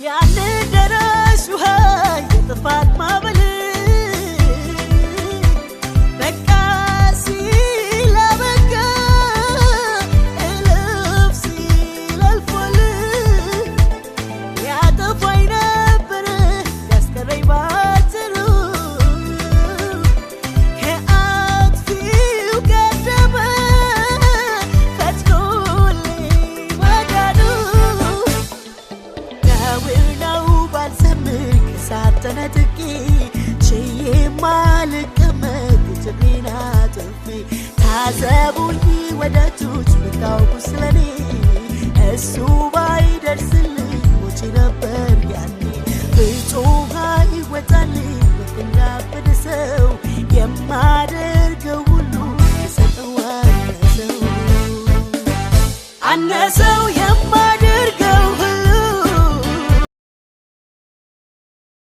ያን ደራሽ ውሃ የጥፋት ማዕበል በቃ ሲል አበቃ፣ እልፍ ሲል አልፏል። ያጠፋኝ ነበረ ያስቀረኝ ባጭሩ፣ ከአጥፊው ቀደመ ፈጥኖልኝ ማዳኑ። ነውር ነው ባልዘምር ከሳት ተነጥቄ፣ ችዬ ማልቀመጥ እግሬን አጥፌ። ታዘቡኝ ወዳጆች ብታውቁ ስለኔ፣ እሱ ባይደርስልኝ ሞቼ ነበር